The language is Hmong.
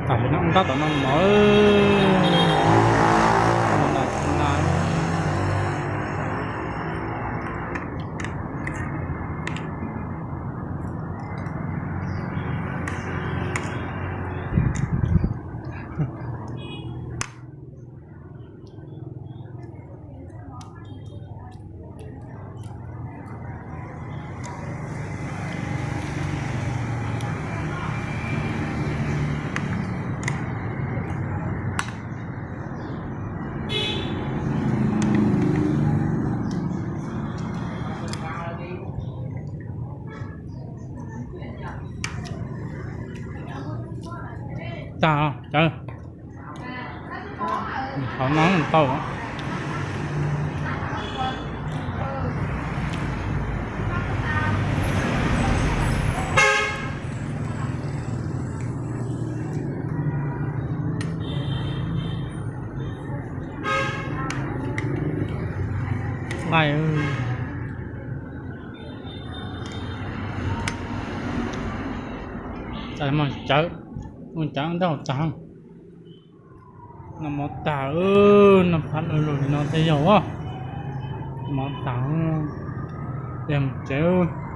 Tam sim no rab tom no mov na. Tag cawv, qhov no tau. Nqaij, txais mos cawv, mos cawv ntaj hauv txag. Noj mov tag, noj phab lug no thiaj yog. Mov tag, mus tsev.